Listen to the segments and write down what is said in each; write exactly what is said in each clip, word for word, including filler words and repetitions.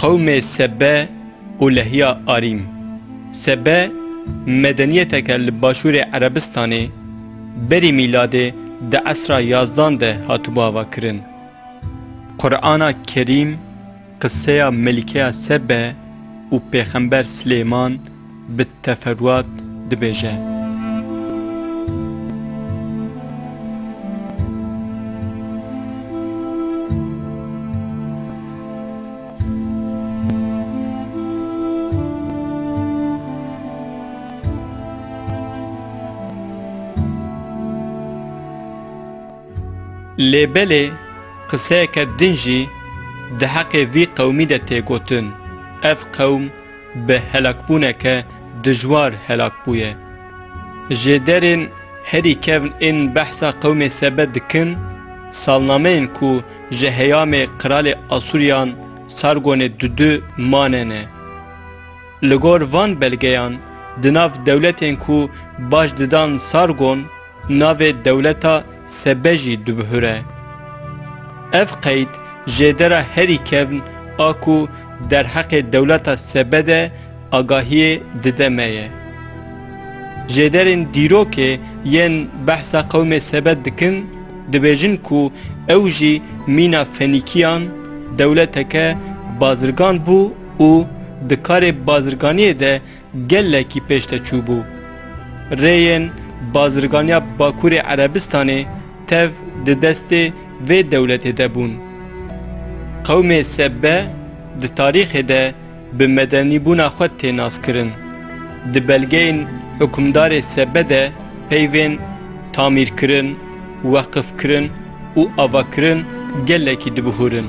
Qewmê Sebe û lehiya Arîm. Sebe medeniyeteke li başûrê Erebistanê berî mîladê di esra yazdan de hatibû avakirin. Qur'ana Kerîm qiseya Melîkeya Sebe û Pêxember Silêman bi teferuat dibêje. Lê belê qiseyeke din jî di heqê vî qewmî de tê gotin, ev qewm bi helakbûneke dijwar helak bûye. Jêderên herî kevn ên behsa qewmê Sebe dikin, salnameyên ku ji heyamê qiralê Asûriyan Sargonê dudu mane ne. Li gor van belgeyan, di nav dewletên ku baş didan Sargon, navê dewleta Sebe jî dibihure. Ev qeyd jêdera herî kevn a ku derheqê dewleta Sebe de agahiyê dide me ye. Jêderên dîrokê yên behsa qewmê Sebe dikin, dibêjin ku ew jî mîna Fenîkiyan, dewleteke bazirgan bû û di karê bazirganiyê de gelekî pêş de çûbû. Rêyên bazirganiya Bakurê Erebistanê tev di destê vê dewletê de bûn. Qewmê Sebbe di tarîxê de bi medenîbûna xwe tê naskirin. Di belgeyên hukimdarê Sebbe de peyvên tamîrkirin, weqifkirin û avakirin gelekî dibihurin.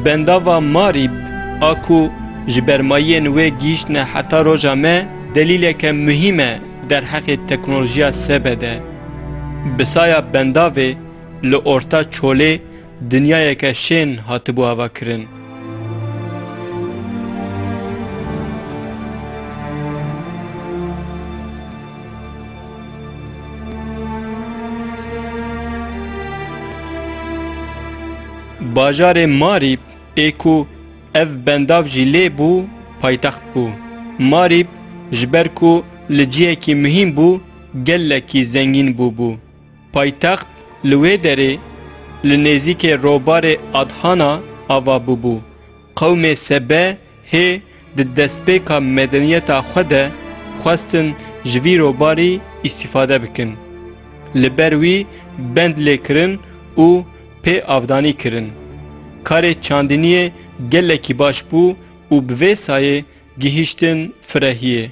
Bendava Marîb a ku ji bermayiyên wê gihîştine heta roja me delîleke muhîm e derheqê teknolojiya Sebe de. Bi saya bendavê li orta çolê dinyayeke şên hatibû avakirin. Bajarê Marîb ê ku ev bendav jî lê bû, paytext bû. Marîb ji ber ku li cihekî muhîm bû, gelekî zengîn bûbû. Paytext li wê derê li nêzîkê robarê Adhana ava bûbû. Qewmê Sebe hê di destpêka medeniyeta xwe de xwestin ji vî robarî îstîfade bikin. Li ber wî bend lê kirin û pê avdanî kirin. Karê çandiniyê gelekî baş bû û bi vê sayê gihîştin firehiyê.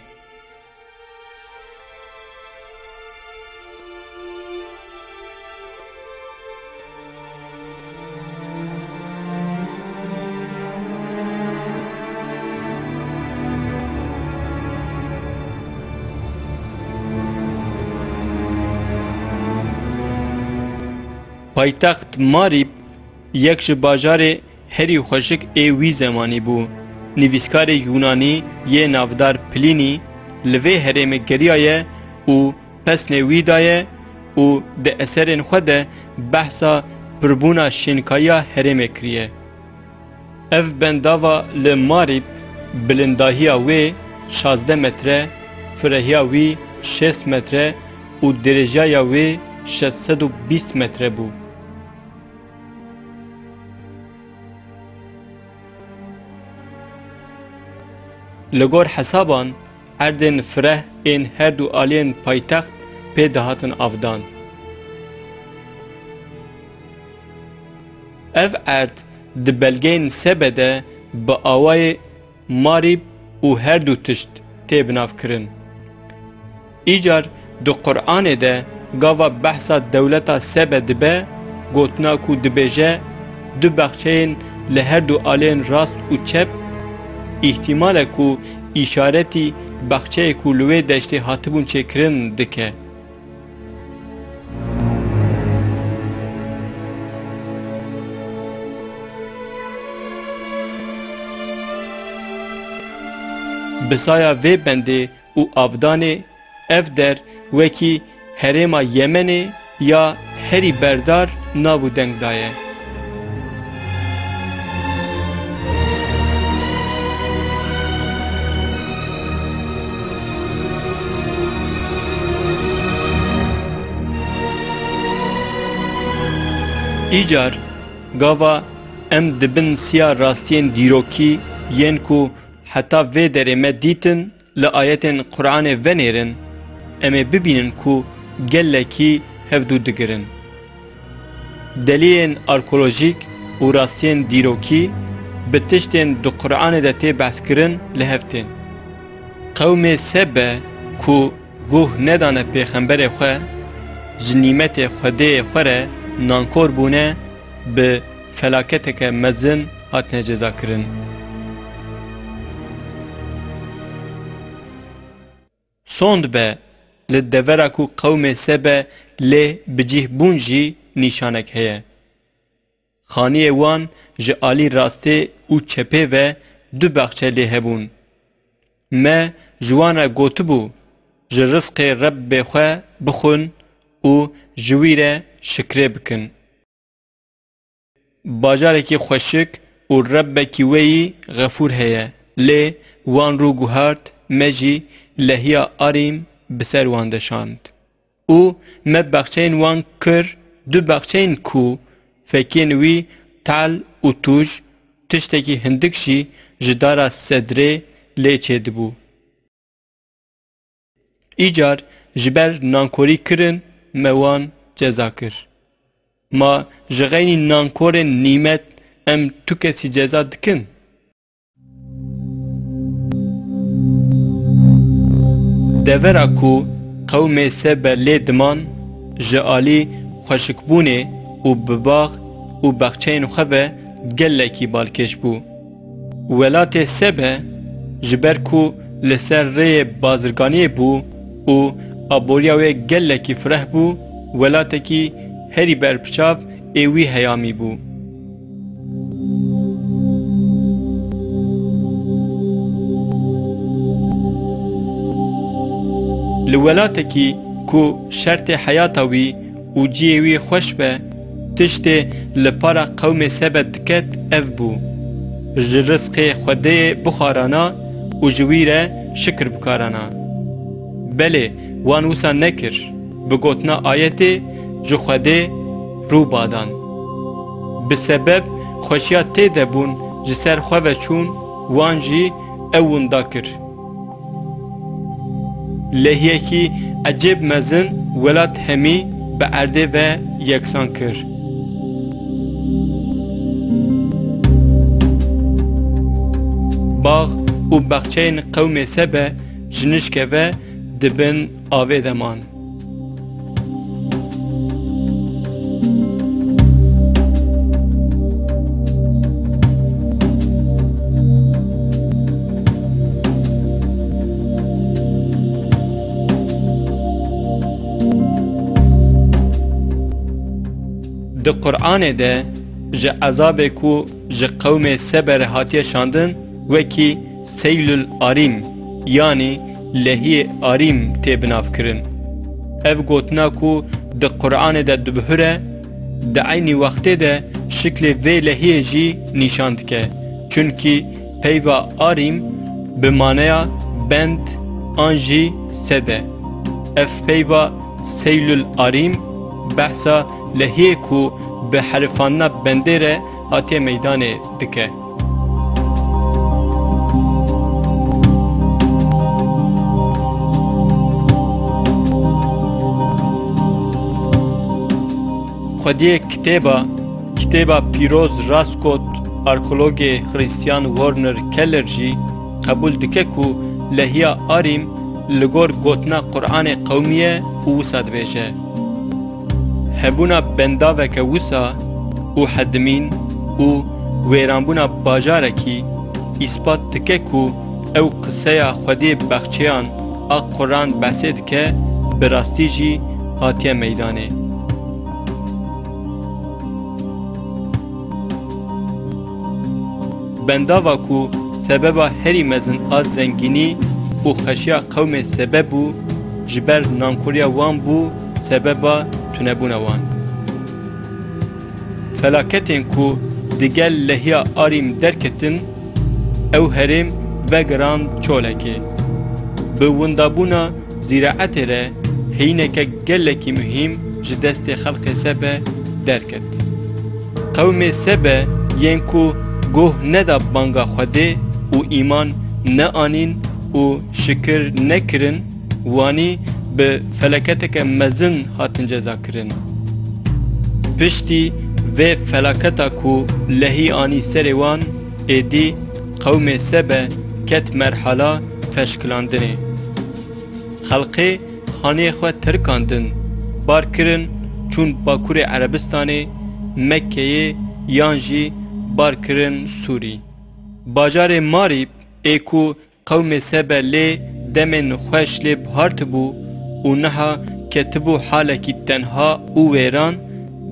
Paytext Marîb yek ji bajarê herî xweşik ê wî zemanî bû. Nivîskarê Yûnanî yê navdar Plînî li vê herêmê geriyaye û pesnê wî daye û di eserên xwe de behsa pirbûna şênkayiya herêmê kiriye. Ev bendava li Marîb bilindahiya wê şazdeh metre, firehiya wî şêst metre û dirêjaya wê şeş sed û bîst metre bû. Li gor hesaban, erdên fireh ên her du aliyên paytext pê dihatin avdan. Ev erd di belgeyên Sebe de bi awayê Marîb û her du tişt tê binavkirin. Îcar di Quranê de gava behsa dewleta Sebe dibe, gotina ku dibêje du bexçeyên li her du aliyên rast û çep îhtîmal e ku îşaretî baxçeyê ku li wê deştê hatibûn çêkirin dike. Bi saya vê bendê û avdanê, ev der wekî herêma Yemenê ya herî berdar nav û deng daye. Îcar gava em di bin siya rastiyên dîrokî yên ku heta vê derê me dîtin, li ayetên Quranê venêrin, em ê bibînin ku gelekî hevdû digirin. Delîlên arkeolojîk û rastiyên dîrokî bi tiştên di Quranê de tê behskirin li hev tên. Qewmê Sebe ku guh nedane pêxemberê xwe, ji nîmetê Xwedêyê xwe re nankor bûne, bi felaketeke mezin hatine cezakirin. Sond be, li devera ku qewmê Sebe lê bi cih bûn jî nîşanek heye. Xaniyê wan ji alî rastê û çepê ve du baxçe lê hebûn. Me ji wan re gotibû, ji rizqê Rebbê xwe bixwin û ji wî re şikrê bikin. Bajarekî xweşik û Rebbekî wê yî xefûr heye, lê wan rû guhart, me jî lehiya Arîm bi ser wan de şand. Û me baxçeyên wan kir du baxçeyên ku fekên wî tal û tûj, tiştekî hindik jî ji dara sedrê lê çêdibû. Îcar ji ber nankorî kirin me wan ceza kir. Ma ji xeynî nankorên nîmet em tu kesî ceza dikin? Devera ku qewmê Sebe lê diman, ji alî xweşikbûnê û bi bax û baxçeyên xwe ve gelekî balkêş bû. Welatê Sebe, ji ber ku li ser rêyê bazirganiyê bû û aboriya wê gelekî fireh bû, welatekî herî berpiçav ê wî heyamî bû. Li welatekî ku şertê heyata wî û cihê wî xweş be, tiştê li para qewmê Sebe diket ev bû, ji rizqê Xwedêyê bixwarana û ji wî re şikir bikarana. Belê, wan wisa nekir, bi gotina ayetê ji Xwedê rû badan. Bi sebeb xweşiya tê de bûn ji ser xwe ve çûn, wan jî ew winda kir. Lehiyekî ecêb mezin welat hemî bi erdê ve yeksan kir. Bax û baxçeyên qewmê Sebe ji nişke ve di bin avê de man. Di Qur'anê de ji ezabê ku ji qewmê Sebe re hatiye şandin, wekî Seylul Arîm, yanî lehiyê Arîm tê binavkirin. Ev gotina ku di Qur'anê de dibihure, di eynî wextê de şiklê vê lehiyê jî nîşan dike. Çunkî peyva Arîm bi maneya bend an jî sed e. Ev peyva Seylul Arîm behsa lehiyê ku bi herifandina bendê re hatiye meydanê dike. Xwediyê kitêba, kitêba pîroz rast got, arkeologê Christian Werner Keller jî qebûl dike ku lehiya Arîm li gor gotina Qur'anê qewimî ye û wisa dibêje. Hebûna bendaveke wisa û hedimîn û wêranbûna bajarekî îspat dike ku ew qiseya Xwedê baxçeyan a Quran behsê dike, bi rastî jî hatiye meydanê. Bendava ku sebeba herî mezin a zengînî û xweşiya qewmê Sebe bû, ji ber nankoriya wan bû, sebeba tunebûna wan. Felaketên ku digel lehiya Arîm derketin, ew herêm vegirand çolekê. Bi windabûna zîraetê re heyîneke gelekî muhîm ji destê xelkê Sebe derket. Qewmê Sebe yên ku goh neda banga Xwedê û îman neanîn û şikir nekirin, wanî bi felaketeke mezin hatin cezakirin. Piştî vê felaketa ku lehî anî serê wan, êdî qewmê Sebe ket merhala feşkilandinê. Xelkê xaniyê xwe tirkandin, bar kirin, çûn Bakurê Erebistanê, Mekkeyê, yan jî bar kirin Sûrî. Bajarê Marîb ê ku qewmê Sebe lê demên xweş lê bihartibû û niha ketibû halekî tenha û wêran,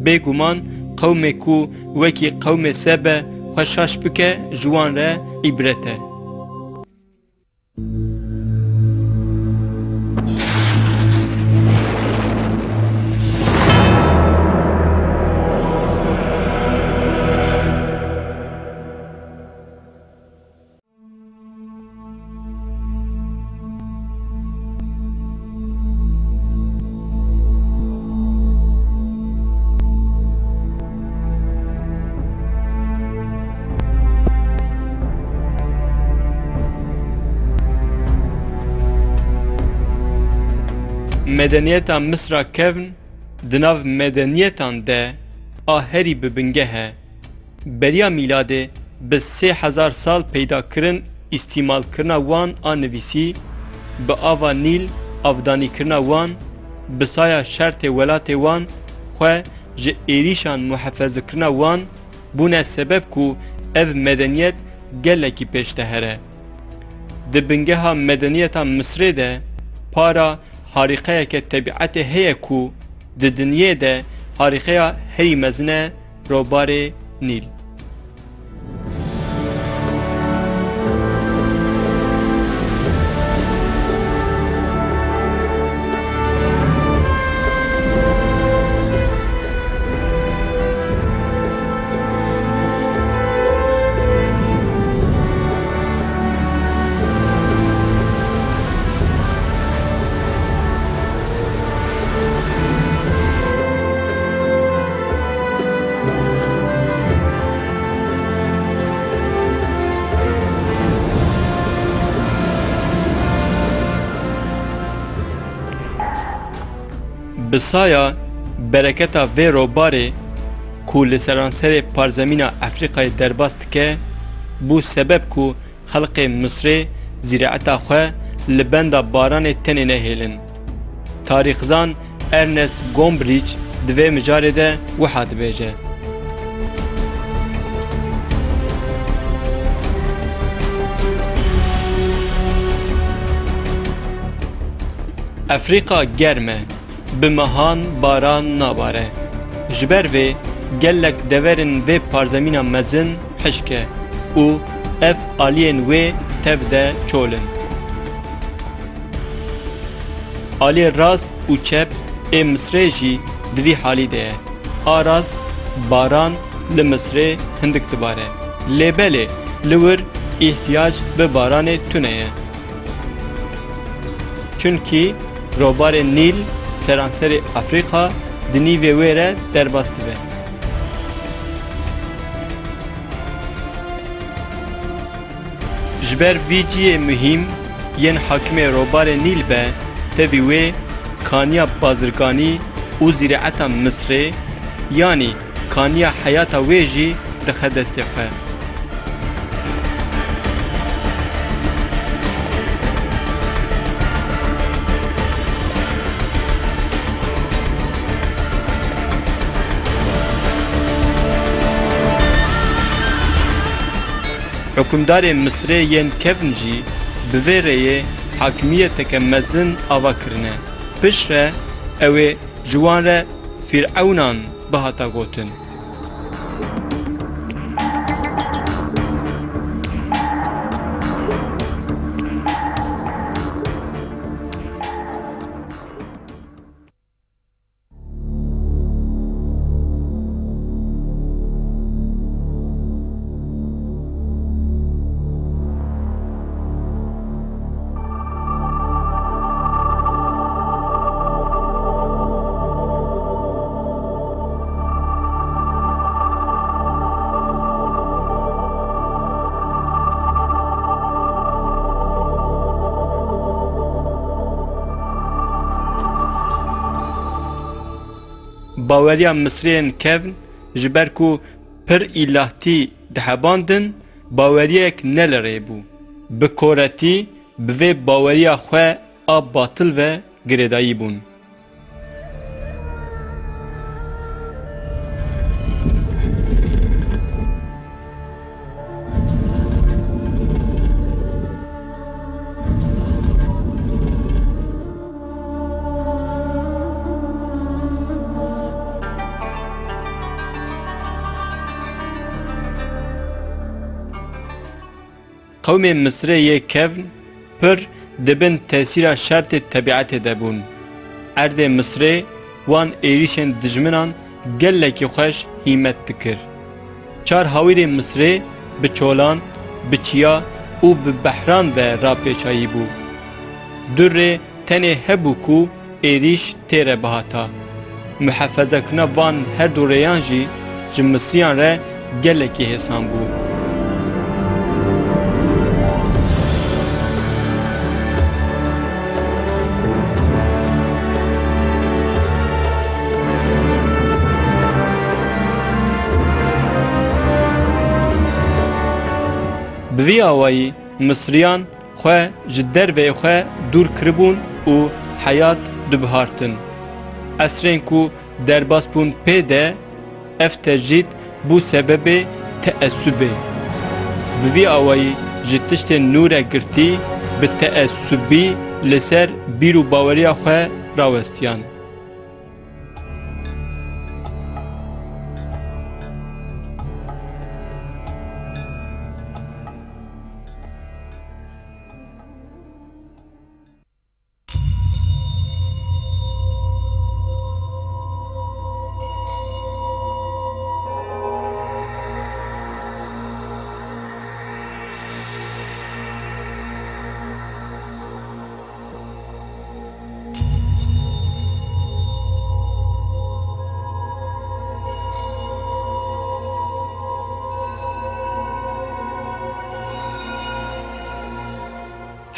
bêguman qewmê ku wekî qewmê Sebe xwe şaş bike, ji wan re îbret e. Medeniyeta Misra kevn di nav medeniyetan de a herî bi bingeh e. Beriya mîladê bi sê hezar sal peydakirin, îstîmalkirina wan a nivîsî, bi ava Nîl avdanîkirina wan, bi saya şertê welatê wan xwe ji êrîşan muhefezekirina wan bûne sebeb ku ev medeniyet gelekî pêş de here. Di bingeha medeniyeta Misrê de para harîqeyeke tebîetê heye ku di dinyê de harîqeya herî mezin e, Robarê Nîl. Bi saya bereketa vê robarê ku li seranserê parzemîna Efrîkayê derbas dike, bû sebeb ku xelkê Misrê zîraeta xwe li benda baranê tenê nehêlin. Tarîxzan Ernest Gombrich di vê mijarê de wiha dibêje: Efrîka germ e. Bi mehan baran nabare. Ji ber vê gelek deverên vê parzemîna mezin hişk e û ev aliyên wê tev de çol in. Aliyê rast û çep ê Misrê jî di vî halî de ye. A rast, baran li Misrê hindik dibare. Lê belê, li wir îhtiyac bi baranê tune ye. Çunkî robarê Nîl seranserê Afrîka di nîvê wê re derbas dibe. Ji ber vî cihê muhîm yên hakimê robarê Nîl be, tevî wê kaniya bazirganî û zîreeta Misrê, yanî kaniya heyata wê jî dixe destê xwe. Hikimdarên Misirê yên kevn jî bi vê rêyê hakimiyeteke mezin ava kirine. Piştre ew ê ji wan re Fîrewnan bihata gotin. Baweriya Misriyên kevn, ji ber ku pir îlahtî dihebandin, baweriyek ne li rê bû. Bi koretî bi vê baweriya xwe a batil ve girêdayî bûn. Qewmên Misrê yê kevn pir di bin tesîra şertê tebîetê de bûn. Erdê Misrê wan êrîşên dijminan gelekî xweş hîmet dikir. Çar hawîrê Misrê bi çolan, bi çiya û bi behran ve rapêçayî bû. Du rê tenê hebû ku êrîş tê re bihata. Muhefezekirina van her du rêyan jî ji Misriyan re gelekî hêsan bû. Bi vî awayî Misriyan xwe ji derveyê xwe dûr kiribûn û heyat dibihartin. Esrên ku derbas bûn pê de, ev tecrîd bû sebebê teessubê. Bi vî awayî ji tiştên nû re girtî, bi teessubî li ser bîr û baweriya xwe rawestiyan.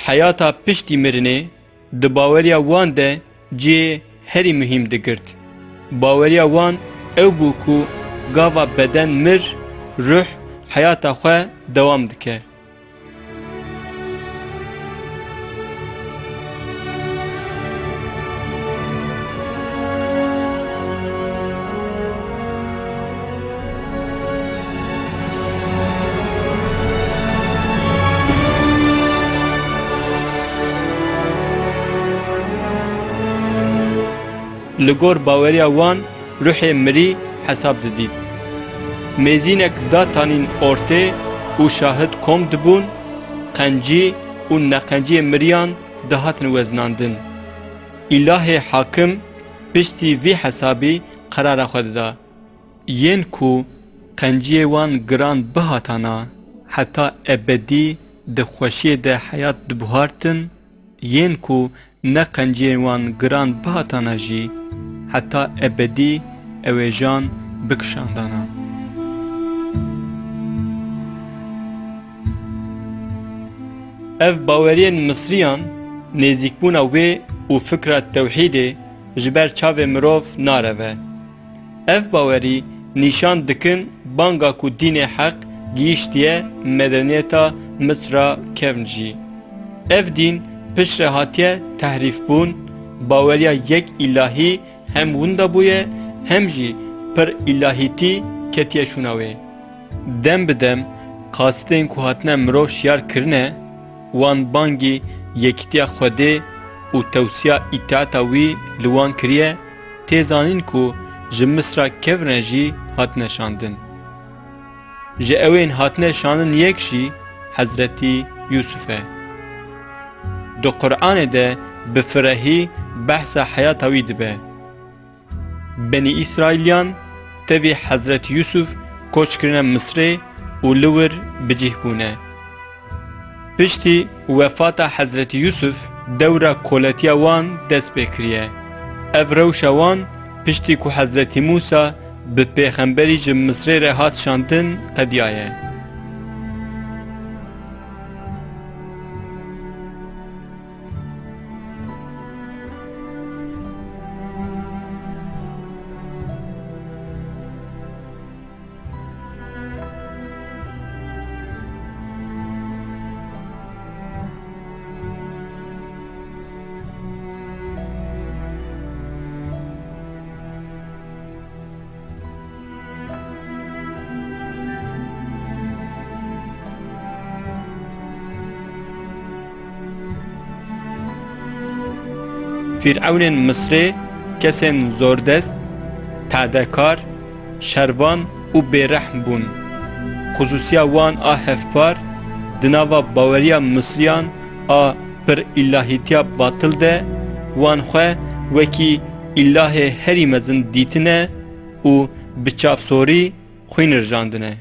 Heyata piştî mirinê di baweriya wan de cihê herî muhîm digirt. Baweriya wan ew bû ku gava beden mir, ruh heyata xwe dewam dike. Li gor baweriya wan, ruhê mirî hesab didît. Mêzînek datanîn ortê û şahid kom dibûn, qencî û neqenciyê miriyan dihatin wezinandin. Îlahê hakim piştî vî hesabî qerara xwe dida. Yên ku qenciyê wan giran bihatana, heta ebedî di xweşiyê de heyat dibuhartin, yên ku ne qenciyên wan giran bihatana jî, heta ebedî ew ê jan bikişandana. Ev baweriyên Misriyan, nêzîkbûna wê û fikra tewhîdê ji ber çavê mirov nareve. Ev bawerî nîşan dikin banga ku dînê heq gihîştiye medeniyeta Misra kevn jî. Ev dîn piştre hatiye tehrîfbûn, baweriya yek îlahî hem winda bûye, hem jî pir îlahîtî ketiye şûna wê. Dem bi dem Qasitên ku hatine mirov şiyar kirine, wan bangî yekîtiya Xwedê û tewsiya îtaeta wî li wan kiriye, tê zanîn ku ji Misra kevine jî hatine şandin. Ji ewên hatine şandin yek jî Hezretî Yûsuf e. Di Quranê de bi firehî behsa heyata wî dibe. Benî Îsraîliyan tevî Hezretî Yûsuf koç kirine Misrê û li wir bi cih bûne. Piştî wefata Hezretî Yûsuf dewra koletiya wan dest pê kiriye. Ev rewşa wan piştî ku Hezretî Mûsa bi pêxemberî ji Misrê re hat şandin qediyaye. Fîr'ewnên Misrê kesên zordest, tadekar, şervan û bêrehm bûn. Xusûsiya wan a hevpar di nava baweriya Misriyan a pir îlahîtiya batil de wan xwe wekî îlahê herî mezin dîtine û bi çavsorî xwîn rijandine.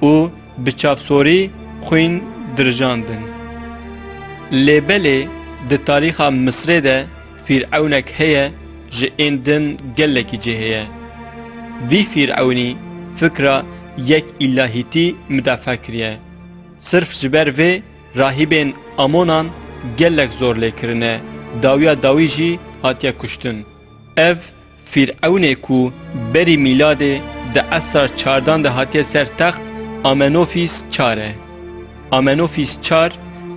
Û bi çavsorî xwîn dirijandin. Lê belê di tarîxa Misrê de fîr'ewnek heye, ji ên din gelekî cihê ye. Vî fîr'ewnî fikra yek îlahîtî midafe kiriye. Sirf ji ber vê rahîbên Amonan gelek zor lê kirine, dawiya dawî jî hatiye kuştin. Ev fîr'ewnê ku berî mîladê di esra çardan de hatiye ser text Amenofîs çar e. Amenofîs çar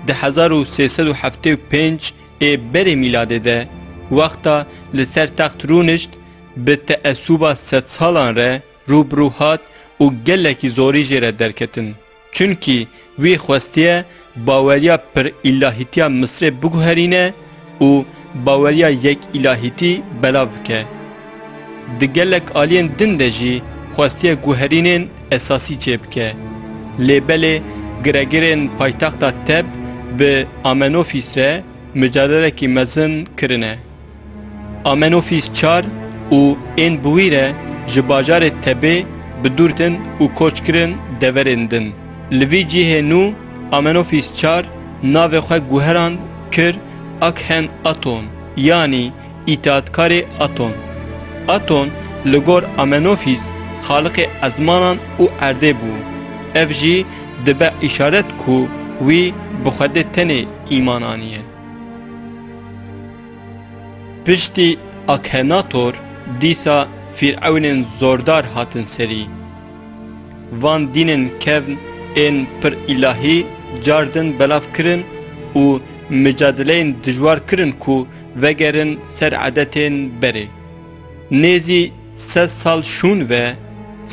di hezar û sê sed û heftê û pênc ê berê mîladê de wexta li ser text rûnişt, bi teesûba sedsalan re rû bi rû hat û gelekî zorî jê re derketin. Çunkî wî xwestiye baweriya pir îlahîtiya Misrê biguherîne û baweriya yek îlahîtî belav bike. Di gelek aliyên din de jî xwestiye guherînên esasî çêbike. Lê belê giregirên paytexta Teb bi Amenofîs re micadelekî mezin kirine. Amenofîs çar û ên bi wî re ji bajarê Tebê bi dûr din û koç kirin deverên din. Li vî cihê nû Amenofîs çar navê xwe guherand kir Akhen Aton, yanî îtaatkarê Aton. Aton li gor Amenofîs xaliqê ezmanan û erdê bû. Ev jî dibe îşaret ku wî bi Xwedê tenê îman aniye. Piştî Akhenator dîsa fîr'ewnên zordar hatin serî. Van dînên kevn ên pir îlahî cardin belav kirin û micadeleyên dijwar kirin ku vegerin ser edetên berê. Nêzî sed sal şûn ve,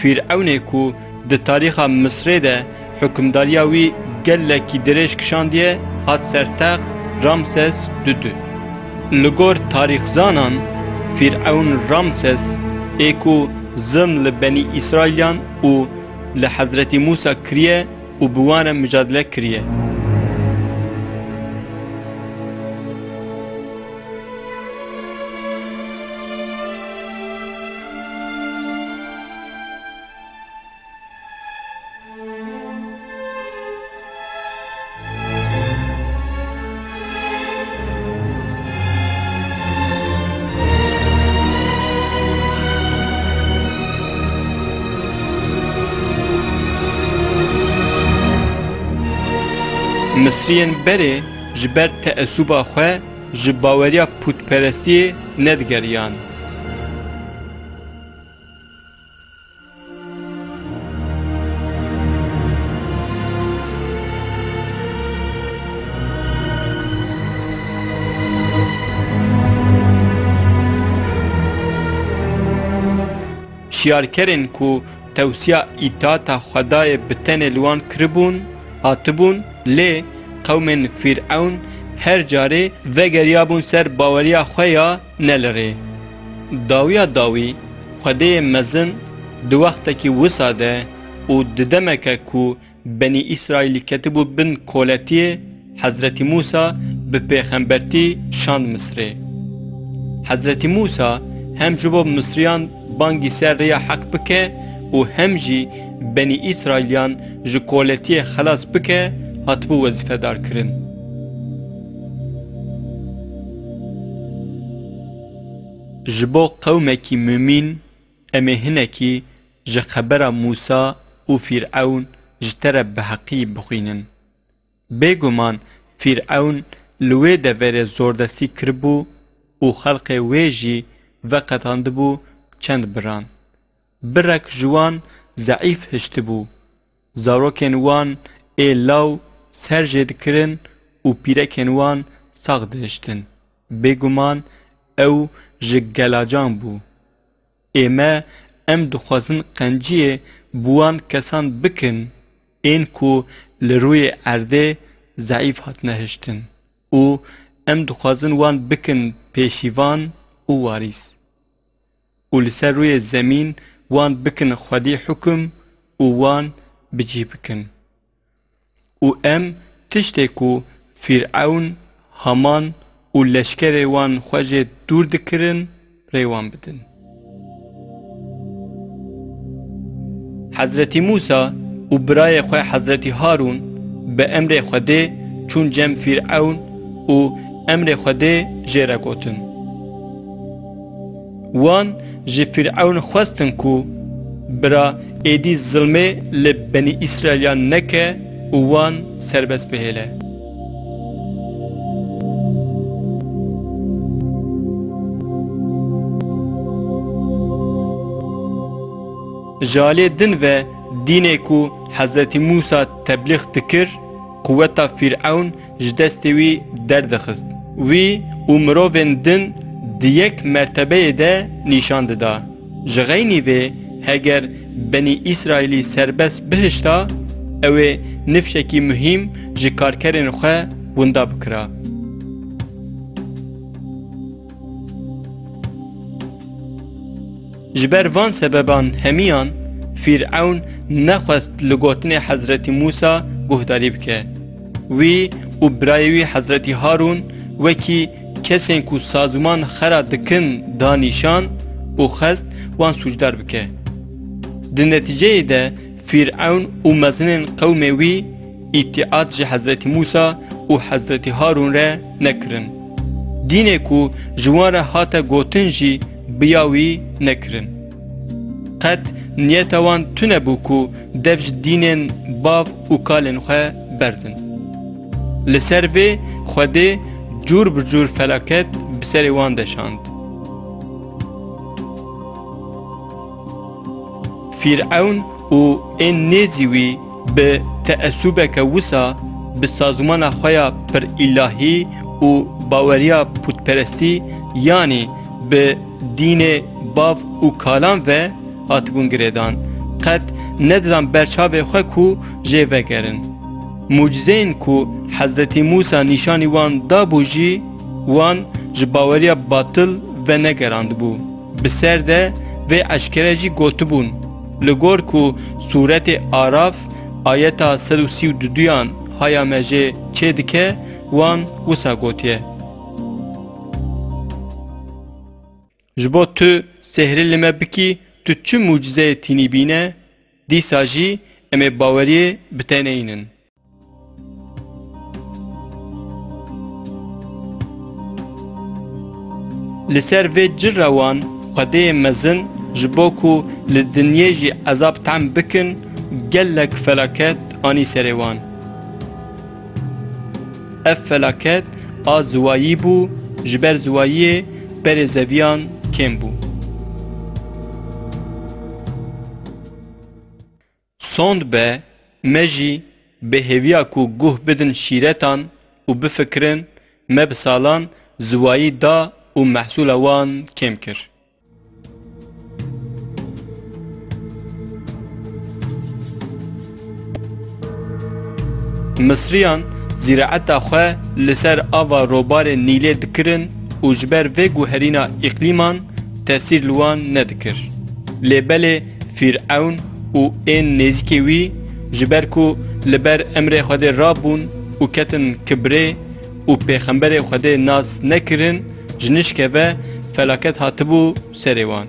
Fîr'ewnê ku di tarîxa Misrê de hukimdariya wî gelekî dirêj kişandiye, hat ser text Ramses dudu. Li gor tarîxzanan, Fîr'ewn Ramses ê ku zilm li Benî Îsraîliyan û li Hezretî Mûsa kiriye û bi wan re micadele kiriye. Misriyên berê ji ber teesuba xwe ji baweriya pûtperestiyê nedigeriyan. Şiyarkerên ku tewsiya îtaata Xwedayê bi tenê li wan kiribûn, hatibûn, lê qewmên Fîr'ewn her carê vegeriyabûn ser baweriya xwe ya ne li rê. Dawiya dawî, Xwedêyê mezin di wextekî wisa de û di demeke ku Benî Îsraîlî ketibû bin koletiyê, Hezretî Mûsa bi pêxembertî şand Misrê. Hezretî Mûsa hem ji bo Misriyan bangî ser rêya heq bike û hem jî Benî Îsraîliyan ji koletiyê xelas bike, hatibû wezîfedarkirin. Ji bo qewmekî mumîn, em ê hinekî ji xebera Mûsa û Fîr'ewn ji te re bi heqî bixwînin. Bêguman Fîr'ewn li wê deverê zordestî kiribû û xelqê wê jî veqetandibû çend biran. Birek ji wan zeîf hiştibû. Zarokên wan ê law ser jê dikirin û pîrekên wan sax dihiştin. Bêguman ew ji gelacan bû. Ê me, em dixwazin qenciyê bi wan kesan bikin, ên ku li rûyê erdê zeîf hatine hiştin û em dixwazin wan bikin pêşîvan û warîs û li ser rûyê zemîn wan bikin xwedî hukim û wan bi cih bikin. Û em tiştê ku Fîr'ewn, Haman û leşkerê wan xwe jê dûr dikirin, rê wan bidin. Hezretî Mûsa û birayê xwe Hezretî Harûn bi emrê Xwedê çûn cem Fîr'ewn û emrê Xwedê jê re gotin. Wan ji Fîr'ewn xwestin ku bira êdî zilmê li Benî Îsraîliyan neke û wan serbest bihêle. Ji aliyê din ve dînê ku Hezretî Mûsa teblîx dikir, quweta Fîr'ewn ji destê wî derdixist. Wî û mirovên din di yek mertebeyê de nîşan dida. Ji xeynî vê, heger Benî Îsraîlî serbest bihişta, ew ê nifşekî muhîm ji karkerên xwe winda bikira. Ji ber van sebeban hemiyan, Fîr'ewn nexwest li gotinê Hezretî Mûsa guhdarî bike. Wî û birayê wî Hezretî Harûn wekî kesên ku sazûman xera dikin da nîşan û xwest wan sûcdar bike. Di netîceyê de Fîr'ewn û mezinên qewmê wî îtîat ji Hezretî Mûsa û Hezretî Harûn re nekirin. Dînê ku ji wan re hate gotin jî bi ya wî nekirin. Qet niyeta wan tune bû ku dev ji dînên bav û kalên xwe berdin. Li ser vê Xwedê cûr bi cûr felaket bi serê wan de şand. Fîr'ewn û ên nêzî wî bi teesûbeke wisa bi sazûmana xwe ya pir îlahî û baweriya pûtperestî, yanî bi dînê bav û kalan ve hatibûn girêdan, qet nedidan ber çavê xwe ku jê vegerin. Mucizeyên ku Hezretî Mûsa nîşanî wan dabû jî wan ji baweriya batil venegerandibû. Bi ser de vê eşkere jî gotibûn, li gor ku sûretê Araf ayeta sed û sî û duduyan haya me jê çêdike, wan wisa gotiye: Ji bo tu sêhrê li me bikî, tu çi mucizeyê tînî bîne, dîsa jî em ê baweriyê bi te neynin. Li ser vê cira wan Xwedêyê mezin ji bo ku li dinyê jî ezab tehm bikin, gelek felaket anî serê wan. Ev felaket a ziwayî bû, ji ber ziwayiyê berê zeviyan kêm bû. Sond be, me jî bi hêviya ku guh bidin şîretan û bifikirin, me bi salan ziwayî da û mehsûla wan kêm kir. Misriyan zîraeta xwe li ser ava robarê Nîlê dikirin û ji ber vê guherîna îqlîman tesîr li wan nedikir. Lê belê Fîr'ewn û ên nêzîkê wî, ji ber ku li ber emrê Xwedê rabûn û ketin kibrê û pêxemberê Xwedê nas nekirin, ji nişke ve felaket hatibû serê wan.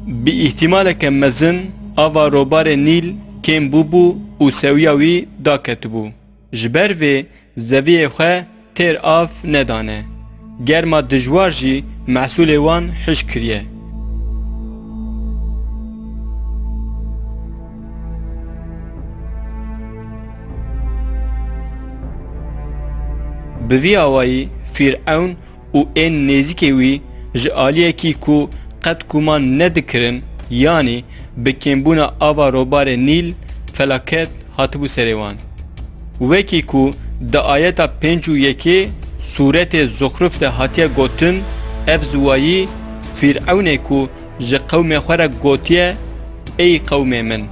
Bi îhtimaleke mezin ava robarê Nîl kêm bûbû û sewiya wî daketibû. Ji ber vê zeviyê xwe têr av nedane. Germa dijwar jî mehsûlê wan hişk kiriye. Bi vî awayî Fîr'ewn û ên nêzîkê wî ji aliyekî ku qet guman nedikirin, yanî bi kêmbûna ava robarê Nîl felaket hatibû serê wan. Wekî ku di ayeta pênc û yekê sûretê Zuxruf de hatiye gotin, ev ziwayî Fîr'ewnê ku ji qewmê xwe re gotiye, Ey qewmê min,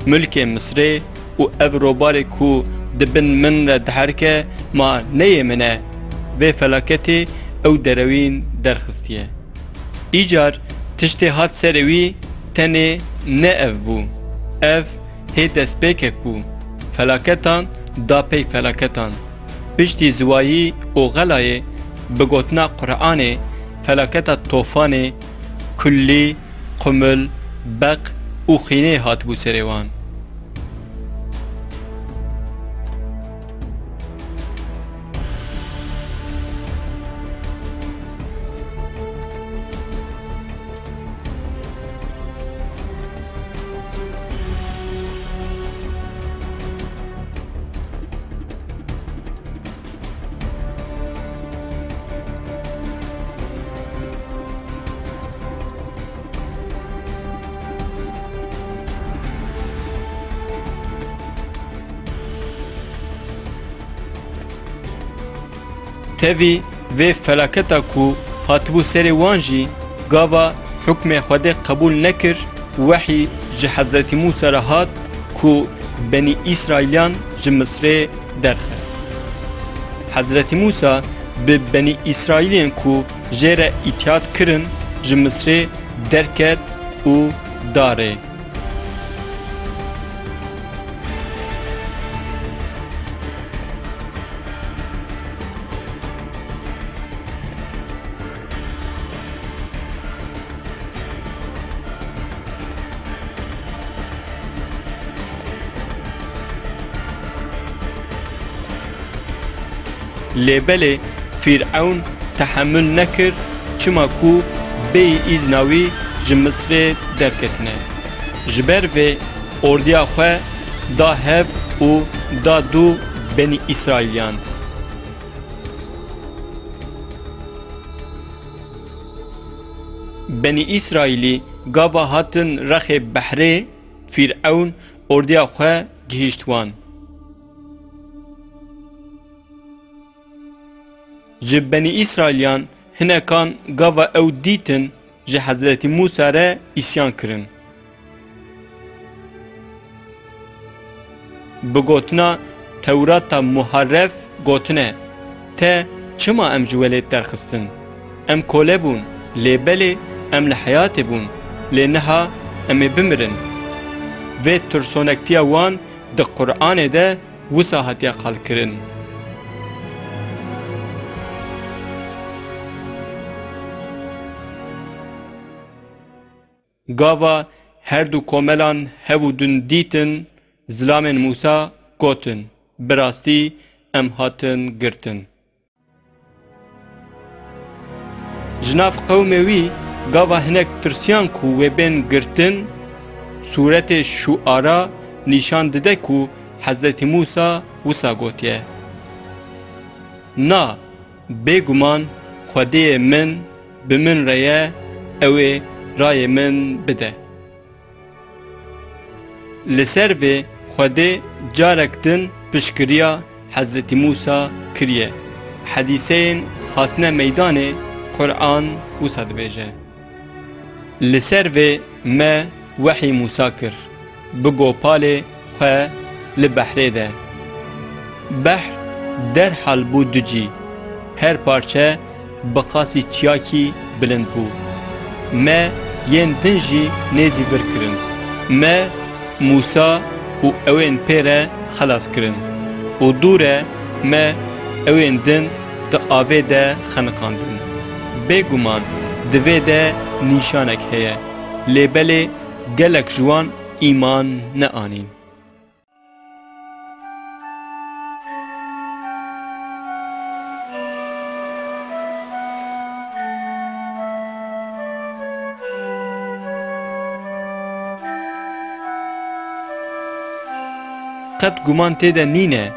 milkê Misrê û ev robarê ku di bin min re diherike, ma ne yê min e? Vê felaketê ew derewîn derxistiye. Îcar tiştê hat serê wî tenê ne ev bû. Ev hê destpêkek bû. Felaketan da pey felaketan. Piştî ziwayî û xelayê, bi gotina Quranê, felaketa tofanê, kullî, qumil, beq û xînê hatibû serê wan. Tevî vê felaketa ku hatibû serê wan jî, gava hukmê Xwedê qebûl nekir, wehî ji Hezretî Mûsa re hat ku Benî Îsraîliyan ji Misrê derxe. Hezretî Mûsa bi Benî Îsraîlên ku jê re îtîat kirin ji Misrê derket û da rê. Lê belê Fîr'ewn tehemul nekir, çima ku bêyî îzna wî ji Misrê derketine. Ji ber vê ordiya xwe da hev û da dû Benî Îsraîliyan. Benî Îsraîlî gava hatin rexê behrê, Fîr'ewn ordiya xwe gihîşt wan. Ji Benî Îsraîliyan hinekan gava ew dîtin ji Hezretî Mûsa re îsyan kirin. Bi gotina Tewrata Muharref gotine, Te çima em ji welêt derxistin? Em kole bûn, lê belê em li heyatê bûn, lê niha em ê bimirin. Vê tirsonektiya wan di Quranê de wisa hatiye qalkirin. Gava her du komelan hev û din dîtin, zilamên Mûsa gotin, Bi rastî em hatin girtin. Ji nav qewmê wî gava hinek tirsiyan ku wê bên girtin, sûretê Şuara nîşan dide ku Hezretî Mûsa wisa gotiye: Na, bêguman Xwedêyê min bi min re ye, ew ê rayê min bide. Li ser vê Xwedê carek din piştgiriya Hezretî Mûsa kiriye. Hedîseyên hatine meydanê Quran wisa dibêje: Li ser vê me wehî Mûsa kir, bi gopalê xwe li behrê de. Behr derhal bû du cî, her parçe bi qasî çiyakî bilind bû. Me yên din jî nêzî vir kirin. Me Mûsa û ewên pê re xelas kirin û dû re me ewên din di avê de xeniqandin. Bêguman di vê de nîşanek heye, lê belê gelek ji wan îman neanîn. Qet guman tê de nîne,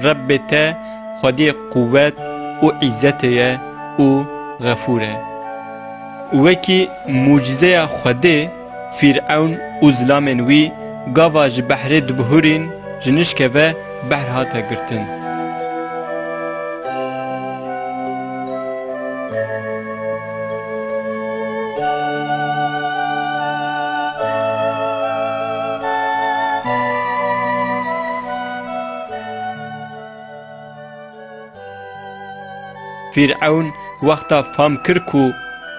Rebbê te Xwediyê quwet û îzzetê ye û xefûr e. Wekî mucîzeya Xwedê, Fîr'ewn û zilamên wî gava ji behrê dibihurîn, ji nişke ve behr hate girtin. Fîr'ewn wexta fam kir ku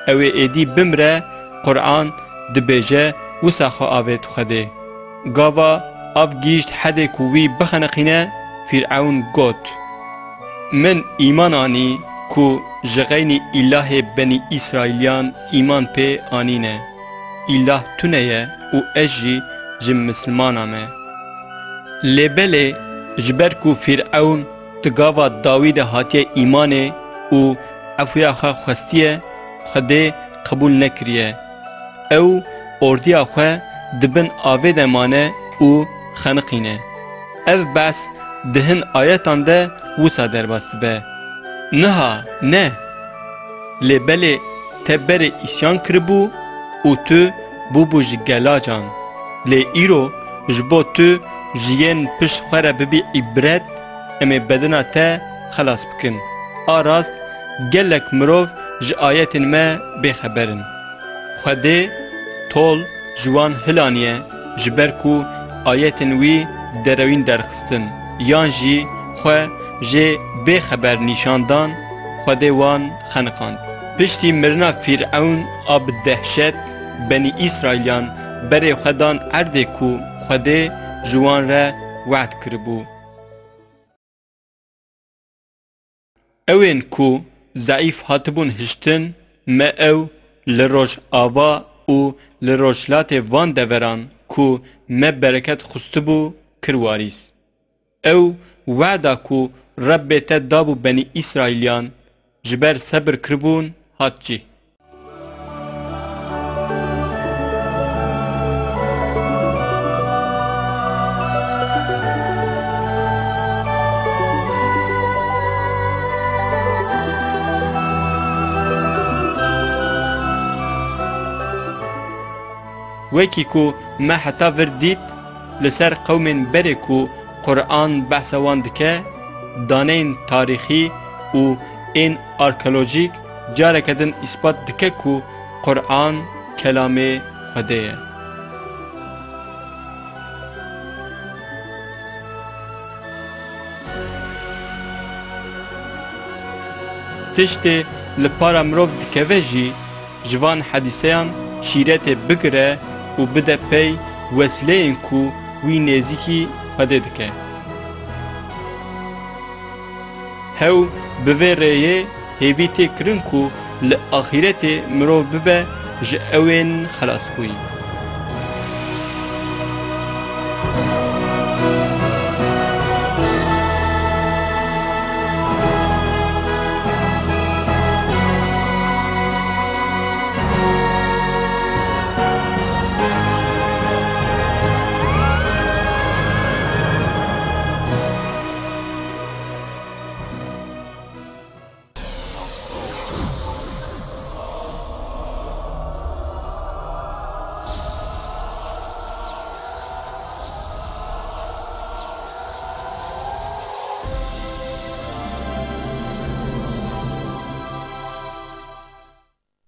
ew ê êdî bimre, Quran dibêje, wisa xwe avêt Xwedê. Gava av gihîşt hedê ku wî bixeniqîne, Fîr'ewn got: Min îman anî ku ji xeynî îlahê Benî Îsraîliyan îman pê anîne. Îlah tune ye û ez jî ji misilmana me. Lê belê, ji ber ku Fîr'ewn di gava dawî de hatiye îmanê û efûya xwe xwestiye, Xwedê qebûl nekiriye. Ew ordiya xwe di bin avê de mane û xeniqîne. Ev behs di hin ayetan de wisa derbas dibe: Niha ne! Lê belê te berê îsyan kiribû û tu bûbû ji gelacan. Lê îro ji bo tu ji yên pişt xwe re bibî îbret, em ê bedena te xelas bikin. A rast, gelek mirov ji ayetên me bêxeber in. Xwedê tol ji wan hilaniye, ji ber ku ayetên wî derewîn derxistin, yan jî xwe jê bêxeber nîşan dan, Xwedê wan xeniqand. Piştî mirina Fîr'ewn a bi dehşet, Benî Îsraîliyan berê xwe dan erdê ku Xwedê ji wan re wehd kiribû. Ewên ku zeîf hatibûn hiştin, me ew li rojava û li rojhilatê van deveran ku me bereket xwistibû, kir warîs. Ew wehda ku Rebbê te dabû Benî Îsraîliyan, ji ber sebir kiribûn, hat cih. Wekî ku me heta vir dît, li ser qewmên berê ku Quran behsa wan dike, daneyên tarîxî û ên arkeolojîk careke din îspat dike ku Quran kelamê Xwedê ye. Tiştê li para mirov dikeve jî, ji van hedîseyan şîretê bigire û bide pey wesîleyên ku wî nêzîkî Xwedê dike. Hew bi vê rêyê hêvî tê kirin ku li axîretê mirov bibe ji ewên xelasbûyî.